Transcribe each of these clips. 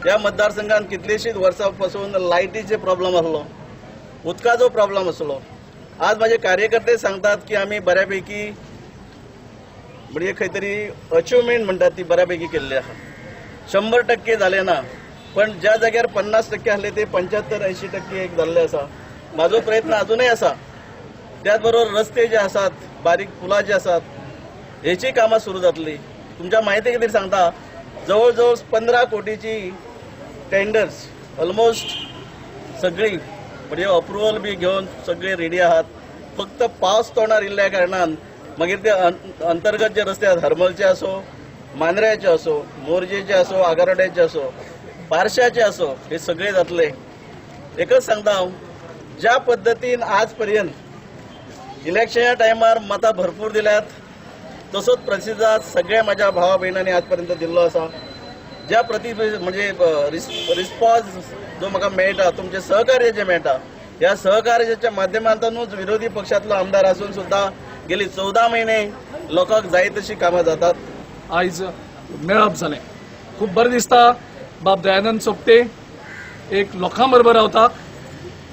ह्या मतदारसंघात कितलीशीच वर्सां पासून लायटीचे प्रॉब्लम आसलो, उदकाचो प्रॉब्लम आसलो. आज माझे कार्यकर्ते सांगतात की आमी बऱ्यापैकी म्हणजे खंय तरी अचिवमेंट म्हणटात ती बऱ्यापैकी केल्ली आसा. 100% जालें ना, पण ज्या जाग्यार 50% आसले ते 75-80% एक जाल्ले आसा. म्हाजो प्रयत्न अजूनय आसा. त्याच बरोबर रस्ते जे आसात, बारीक पुलां जी आसात, हेची कामां सुरू जातली. तुमच्या म्हायती खातीर सांगता, जवळ जवळ 15 कोटीची टेंडर्स ऑलमोस्ट सगळी म्हणजे अप्रुवल बी घेवन सगळे रेडी आहात. फक्त पावस तोंडार इल्ल्या कारणान मागीर ते अंतर्गत जे रस्ते आहात, हरमलचे असो, मांद्र्याचे असो, मोरजेचे असो, आगारोड्याचे असो, पारशाचे असो, हे सगळे जातले. एकच सांगता हांव, ज्या पद्दतीन आज पर्यंत इलेक्शना टायमार मतां भरपूर दिल्यात, तसोच प्रतिसाद सगळ्या माझ्या भावा भयणांनी आजपर्यंत दिल्लो आसा. ज्या प्रति म्हणजे रिस्पॉन्स जो म्हाका मेळटा, तुमचे सहकार्य जे मेळटा, ह्या सहकार्याच्या माध्यमांतूनच विरोधी पक्षातलो आमदार असून सुद्धा गेली 14 महिने लोकांक जाय तशी कामां जातात. आयज मेळप जालें, खूब बरें दिसता. बाब दयानंद सोपटे एक लोकां बरोबर रावता,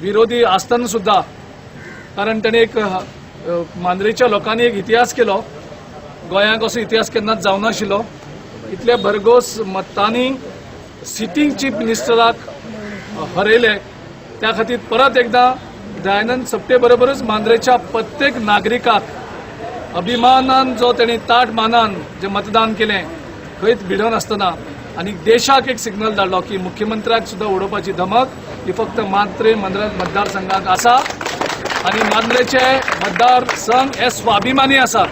विरोधी आसतना सुद्दां, कारण ताणें एक मांद्रेच्या लोकांनी एक इतिहास केलो. गोंयांक असो इतिहास केन्नाच जावनाशिल्लो. इतले भरघोस मतांनी सिटींग चीफ मिनिस्टराक हरयले. त्या खातीर परत एकदां दयानंद सोपटे बरोबरच मांद्रेच्या प्रत्येक नागरिकाक अभिमानान जो तेणी ताट मानान जे मतदान केलें, खंयच भिडनासतना, आनी देशाक एक सिग्नल धाडलो की मुख्यमंत्र्याक सुद्दां उडोवपाची धमक ही फक्त मांद्रे मतदारसंघाक आसा. आनी मांद्रेचे मतदारसंघ हे स्वाभिमानी आसात.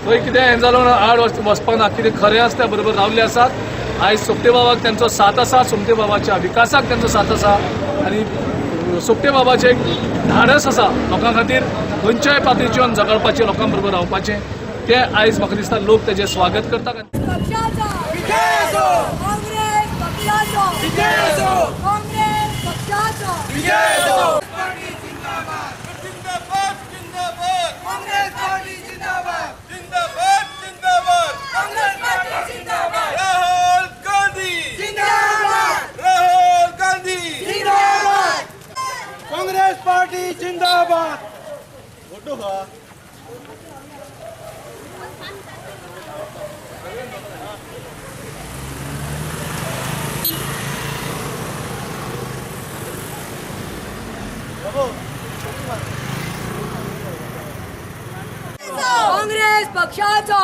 थंय कितें हें जालो म्हणून आड वचपाक ना, कितें खरें आसा त्या बरोबर रावल्ले आसात. आयज सोपटे बाबाक तेंचो साथ आसा, सोमते बाबाच्या विकासाक तेंचो साथ आसा आनी सोपटे बाबाचें एक धाडस आसा लोकां खातीर खंयच्याय पातळीचेर झगडपाचें, लोकां बरोबर रावपाचें. तें आयज म्हाका दिसता लोक तेजें स्वागत करतात. पक्षाचो काँग्रेस पक्षाचो, काँग्रेस पक्षाचो, जिंदाबाद जिंदाबाद, काँग्रेस पार्टी जिंदाबाद, जिंदाबाद जिंदाबाद, काँग्रेस पार्टी जिंदाबाद, राहुल गांधी जिंदाबाद, राहुल गांधी जिंदाबाद, कांग्रेस पार्टी जिंदाबाद. काँग्रेस पक्षाचो,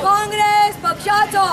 काँग्रेस पक्षाचो.